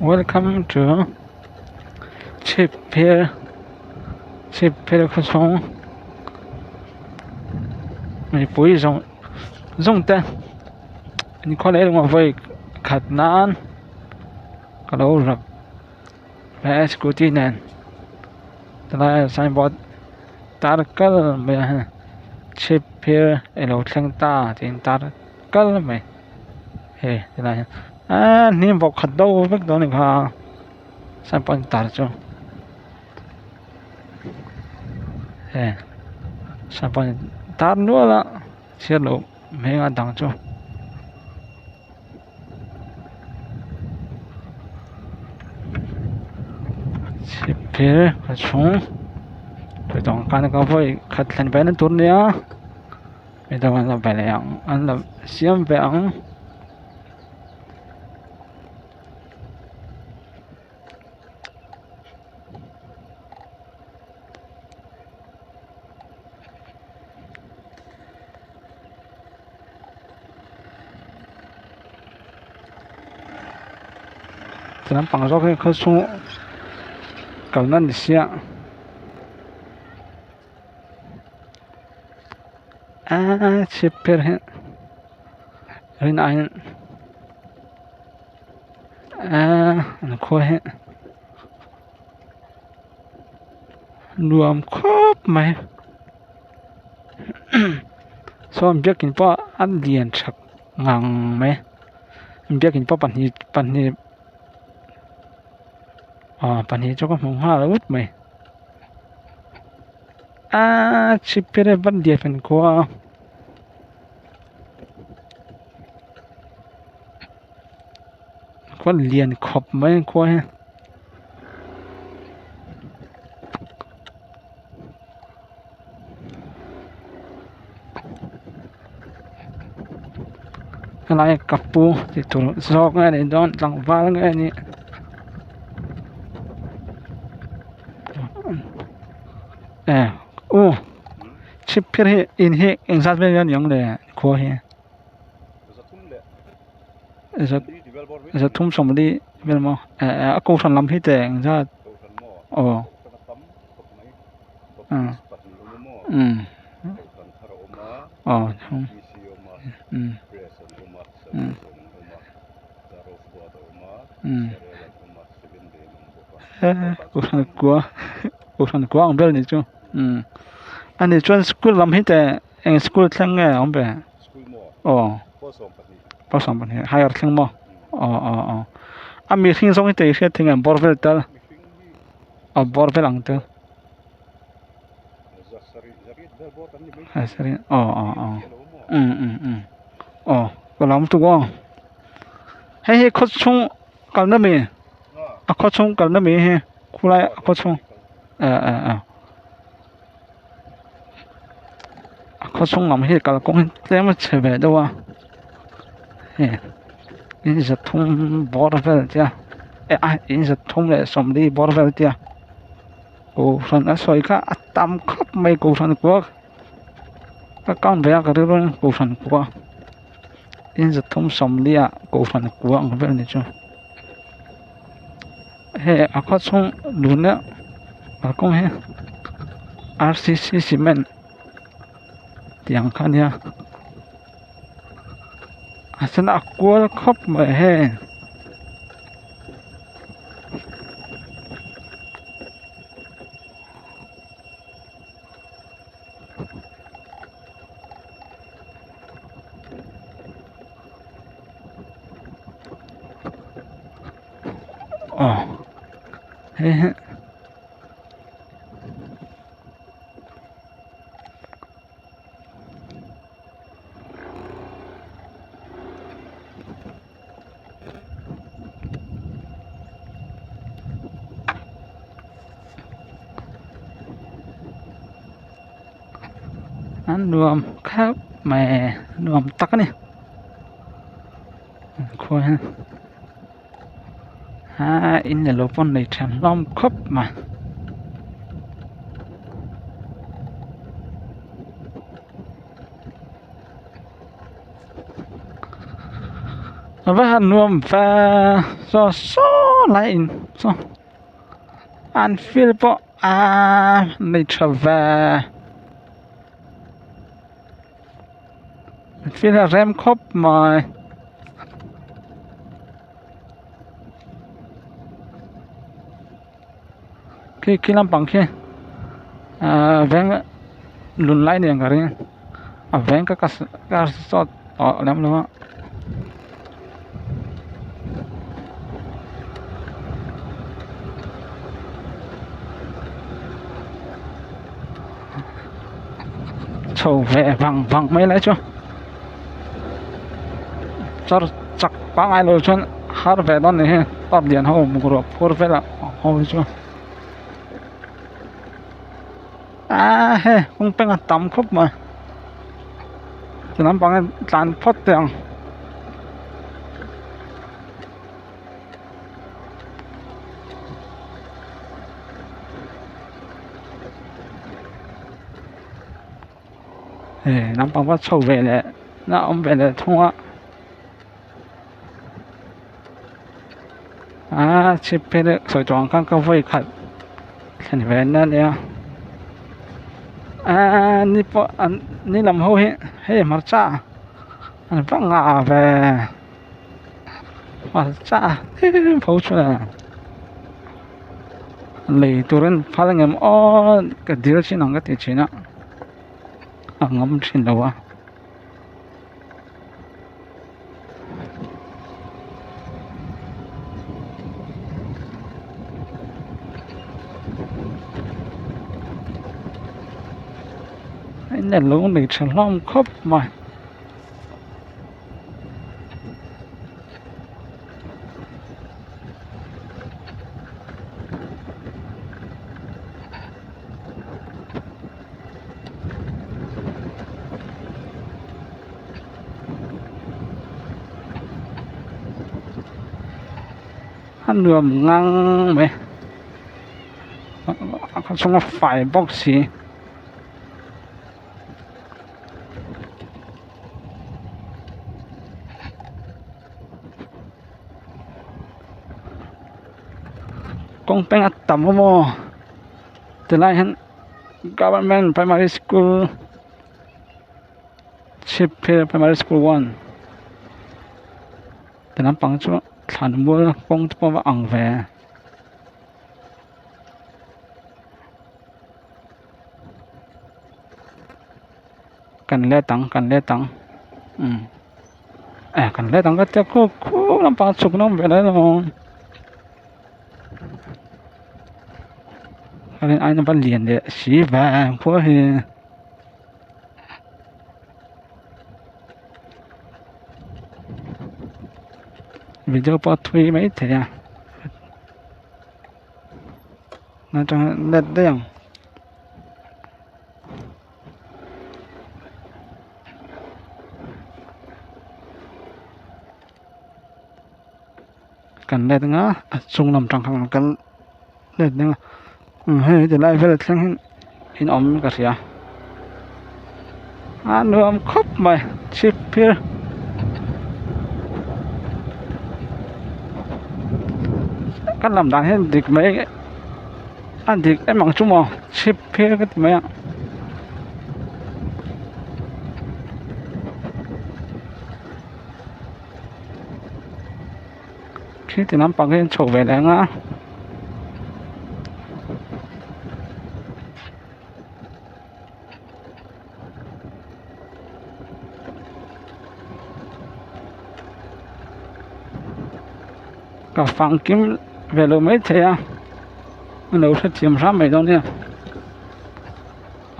Welcome to Chhipphir Chhipphir khawchhung mipui zawng zawng te inkhaw leh emaw vawi khat nan ka lo rap he scooty nen tilai signboard tar kal mai a hei Chhipphir ilo thleng ta tih in tar kal mai hei tilai hian eee hnim vawk khat deuh vek dawn a ni kha signboard tar chu hei signboard tar nual a chhiar loh hmel a dang chu. Chhipphir a chhung ka vawi khat thlen ve na tur a nia. Midang an la ve leh ang an la siam ve ang. Ti lampang zawk hi khaw chhung kalna ni sia. Aaa chhipphir hi rin aiin aaa an khua hi nuam khawp mai sawn biakin pawh a lian tha ngang mai biakin pawh pahnih pahnih aw pahnih chu ka hmu nghal ut mai. Aaa chhipphir hi van lian fan khua a khua lian khawp mai a khua hi helai ka pu tih tur zawk nge ni dawn tlangval nge ni. Eh u chhipphir hi in hi engzat vel nge niang le khua hi zathum sawmli vel maw eh eh a kohhran lam hi teh engzat aw umm aw umm umm. Kohhran kua kohhran kua ang vel anih chu umm ani chuan school lam hi teh eng school thleng nge a awm ve aw pawl 12 higher thleng maw aw aw aw a mihring zawng hi teh i hriat thei ngem bawr vel tal aw bawr vel ang chu aw aw aw umm umm umm aw ka lam tuk aw. Hei hi khaw chhung kalna mi a khaw chhung kalna mi hi khulai a khaw chhung eh eh eh a khaw chhung lam hi kalkawng hi tlem a chhe ve deuh a hei in zathum bawr vel te a eh a in zathum leh sawmli bawr vel te a kohhran a sawi kha a tam khawp mai kohhran kual ka count ve a ka rilru in kohhran kua. In zathum sawmliah kohhran kua ang vel ni chu hei a khaw chhung luna kalkawng hi r c c cement tih ang kha ania a sen a kual khawp mai hei. Aw hei hi an nuam khauh mai nuam tak a ni khua hian aa in leh lo pawn nei tha hlawm khawp mai. A va han nuam ve saw saw. lai in saw an field pawh aaa nei tha ve an field a rem khawp mai. Khi khi lampang khi ahh veng lun lai nen ka ring a veng ka ka sawt tawh lem lo a. Chho ve vang vang mai lai chu char chak pangngai lo chuan har ve dawn a ni hi pump lian ho bungraw phur vel ah ho hi chu aaa hei kawng peng a tam khawp mai ti lampang hian tlan phawt teh ang. Hei lampang va chho ve leh na awm ve leh thung a aaa chhip phei deuh sawi tawh ang khan ka vawi khat thlen ve na ania aaa ni pawh an ni lam ho hi hei hmarcha an va ngah ve hmarcha pho chhuah lei turin phal angem aw ka dil chin ang ka ti thin a a ngam thin lo a. A lo nei tha hlawm khawp mai. A nuam ngang mai a khaw chhunga fai bawk si. Kawng peng a tam awm aw tilai hian government primary school Chhipphir primary school one ti lampang chu thlan mual kawng te pawh a ang ve. Kan let ang kan let ang umm eh kan let ang ka tia khu khu lampang chhuk na awm ve lai lo a rin aiin a va lian leh si ve khua hi. Video pawh a thui maithei a. Atanga let daih ang kan let anga a chung lam tang khan kan let anga hei ti lai vel thleng hian in awm ka hria a nuam khawp mai chhip phir. Ka lam dan hian dik mai a dik em ang chu maw chhip phir ka ti mai a. Khi ti lampang hi an chho ve leh ang a. Ka fang kim ve lo mai thei a a lo hrethiam hram mai dawn nia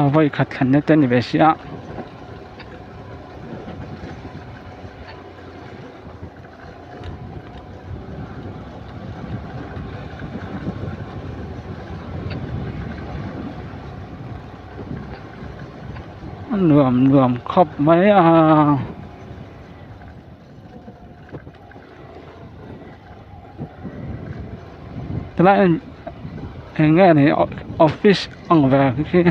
a vawi khat thlan na te a ni ve si a. A nuam nuam khawp mai a. Tilai eng nge ni office ang ve khi.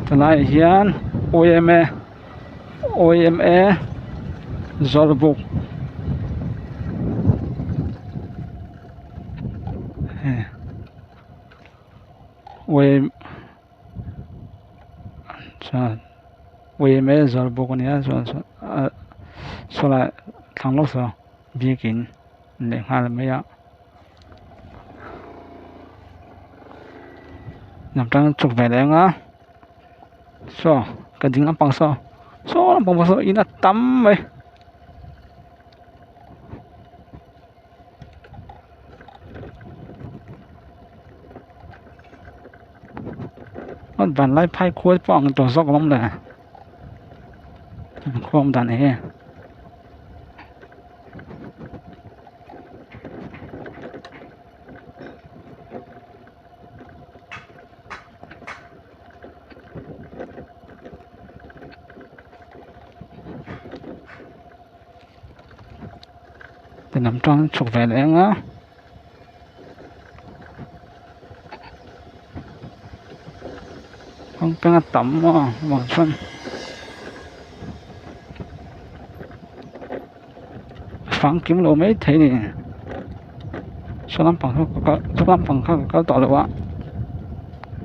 Tilai hian yma. Yma Zawlbuk chuan yma Zawlbuk a nia chuan sawlai thlang lawk saw biakin leh nghal mai a. Lam tang chhuk ve leh ang a saw ka ding lampang saw saw lampang pawh saw in a tam mai. Van lai phai khual pawh ang tawh zawk a awm le an khawm dan hi. Lam tang chhuk ve leh ang a. Kawng a tam maw vang chuan fangkim lo mai thei a ni saw lampang kha ka kal saw lampang kha ka kal tawh lo a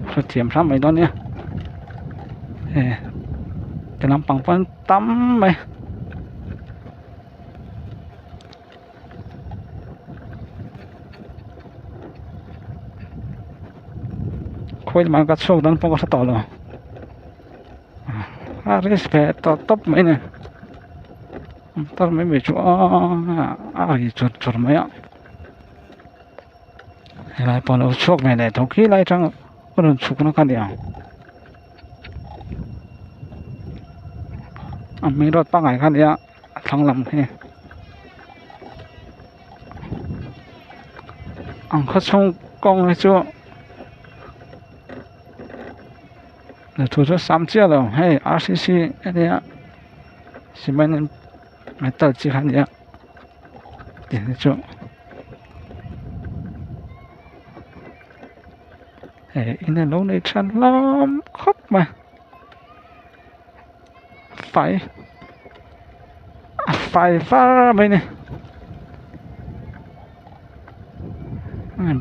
hrethiam hram mai dawn nia he ti lampang pawn tam mai. Khawi lamah ka chhuak dawn pawh ka hre tawh lo a risk ve tawh tawp mai ni motor mai mai chu a ri chur chur mai a helai pawh a lo chhuak ve leh tawh khi lai atang a rawn chhuk na kha nia a main road pangngai kha nia. A thlang lam hi an khaw chhung kawng hi chu thu chu a sam chiah lo hei r c c a nia cement metal chi kha a nia tih hi chu hei in a lo nei tha hlawm khawp mai. Fai a fai var mai a ni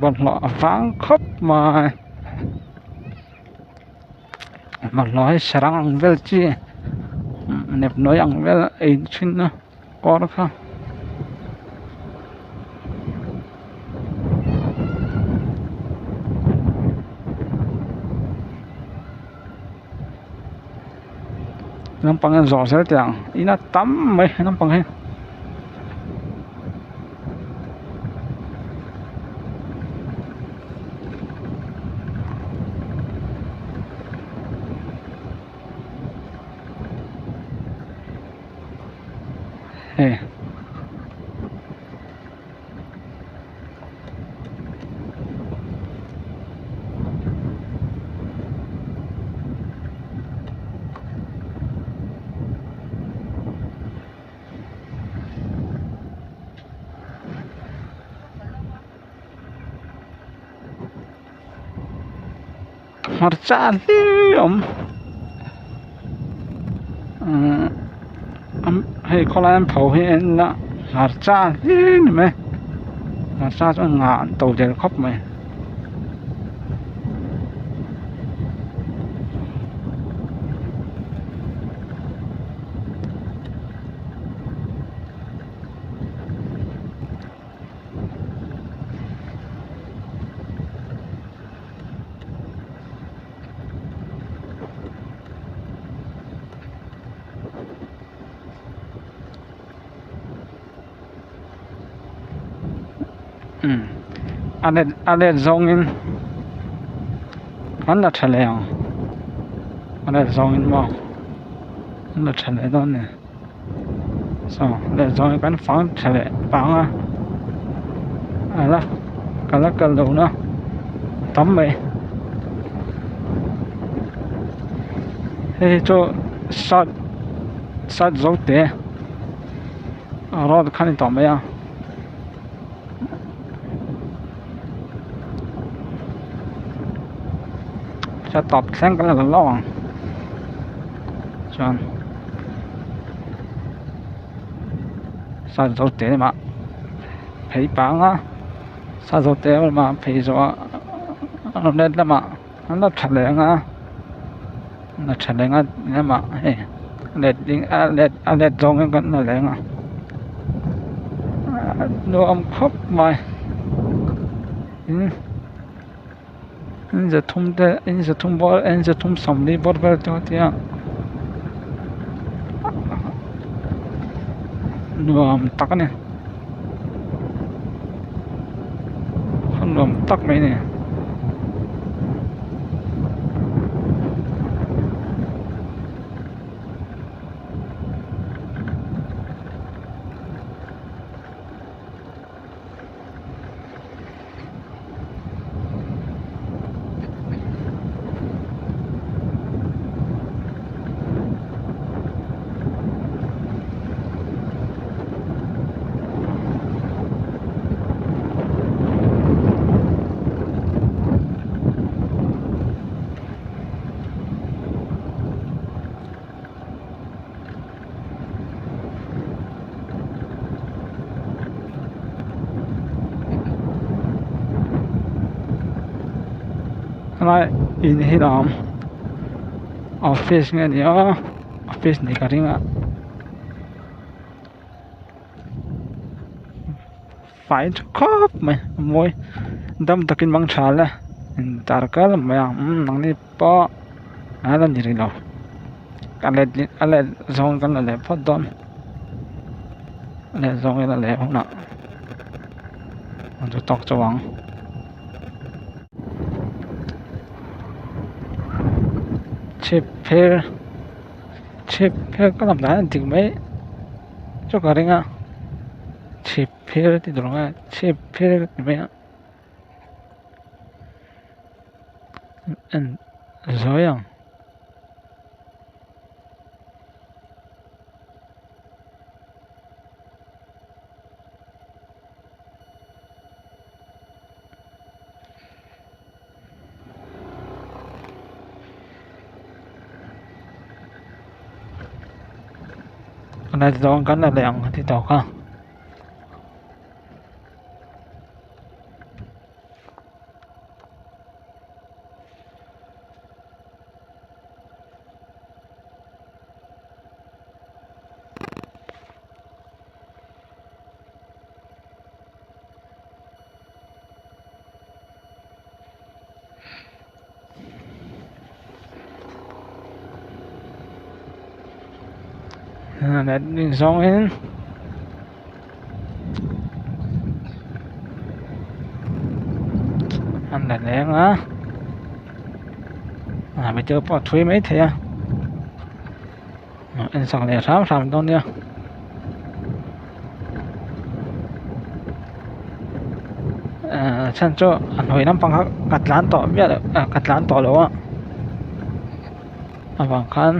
bawlhhlawh a vang khawp mai bawlhhlawh hi sarang ang vel chi nepnawi ang vel ei thin a kawr kha. Naupang hian zawh zel teh ang in a tam mai naupang hi. Hei. Hmarcha hlir a awm hei khawlai an pho hi en ila hmarcha hlir a ni mai hmarcha chuan ngah an to del khawp mai. A let a let zawngin an la tha leh ang a let zawngin maw an la tha leh dawn a ni saw a let zawngin kan fang tha leh pang a a la ka la kal lohna tam mai hei hi chu sat sat zo te road kha a ni tawh mai a. Tawp thleng kan la lo ang chuan. Sazote lamah phei pang a Sazote lamah phei zawh a a let lamah an la tha leh ang a an la tha leh ang a lamah hei let ding a let a let zawng in kan la leh ang a nuam khawp mai tin in zathum te in zathum bawr in zathum sawmli bawr vel te tia nuam tak a ni nuam tak mai a ni. Helai in hi lam office nge ni a office ni ka ring a fai tha khawp mai a mawi dam takin mang tha le intar kal mai a umm nangni pawh a la ni rih lo a let a let zawng kan la leh phawt dawn a let zawng ila leh hunah an chu tawk chauh ang. Chhip phir chhip phir ka lam dan a dik mai chu ka ring a chhip phir ti tur ang e chhip phir ti mai a en zawi ang. Ngaihzawng kan la leh ang a ti tawk a. Zawngin an la leng a a video pawh a thui maithei a en sak leh hram hram dawn nia. Ehh chhan chu a hnuai lampang kha ka tlan tawh miah loh ah ka tlan tawh lo a avang khan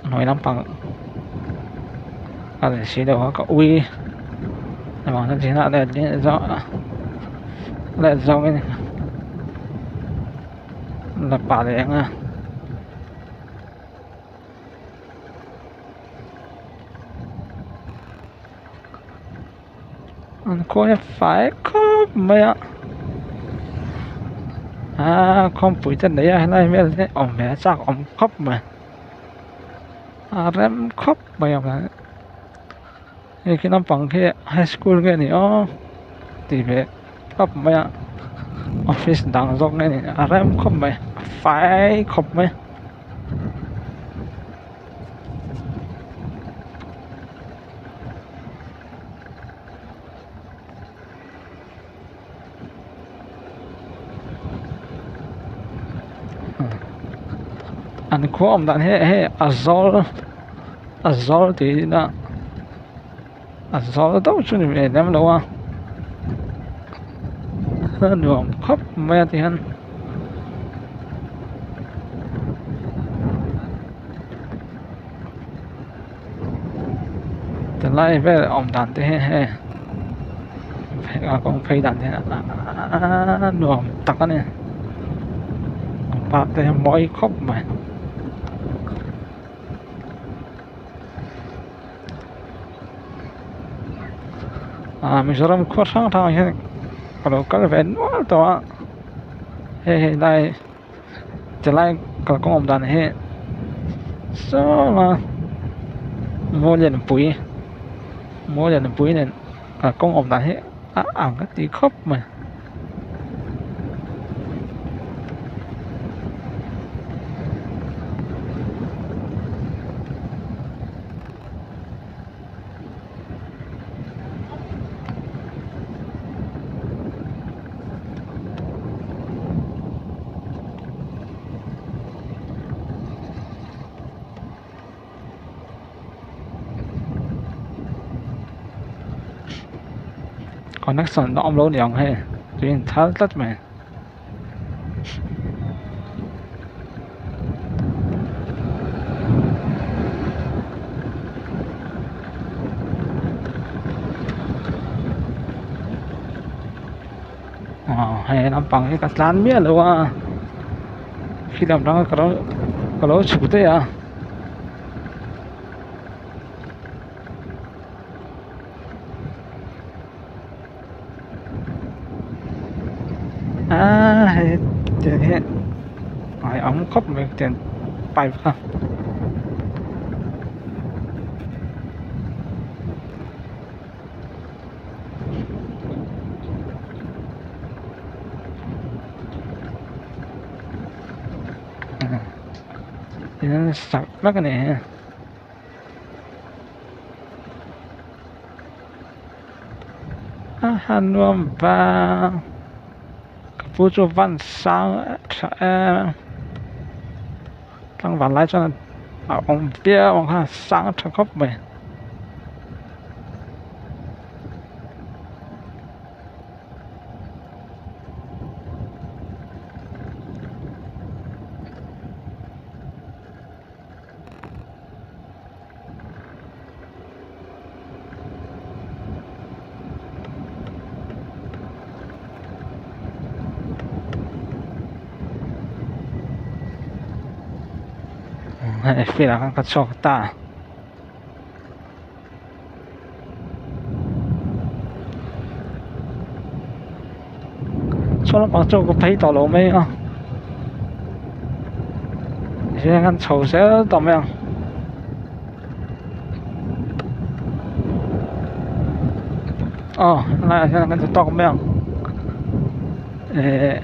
a hnuai lampang a ni si lo a ka ui avang chuan tihian a let let zawngin la pah leh ang a. An khawi a fai khawp mai a aaa khawmpui te nei a helai vel hi awm ve a chak awm khawp mai a rem khawp mai a hei khi naupang khi high school nge ni aw ti ve khawp mai a office dang zawk nge ni a rem khawp mai a fai khawp mai. An khua awm dan hi hei a zawl a zawl tih ila a zawl deuh chu ni ve lem lo a a nuam khawp mai a ti hian. Tunlai vel awm dan te hi hei a kawng phei dan te hi a nuam tak a ni pangpar te hi a mawi khawp mai. Ah Mizoram khua hrang hrangah hian ka lo kal ve nual tawh a hei hei lai chelai kalkawng awm dan hi saw a maw lianpui maw lianpui nen kalkawng awm dan hi a ang ka ti khawp mai. Connection a awm lo ni ang hei tui in thal tlat mai. Aw hei lampang hi ka tlan miah lo a khi lam atanga ka lo ka lo chhuk daih a. Aaa hei tiang hi ai awm khawp mai tiang pipe kha. In sak vek a ni hi. A han nuam vang ka pu chu van sang tha em tlangval lai chuan a awm viau ang kha sang tha khawp mai. Hei field ah khan ka chhuak ta. Saw lampang chu ka phei tawh lo mai a tihian kan chho zel tawh mai ang aw helaiah hian kan ti tawk mai ang eh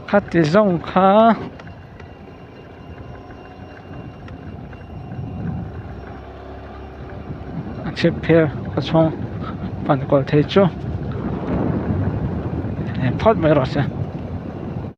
khati zawng kha. A chhip phir khaw chhung pan kual thei chu phawt mai rawh se.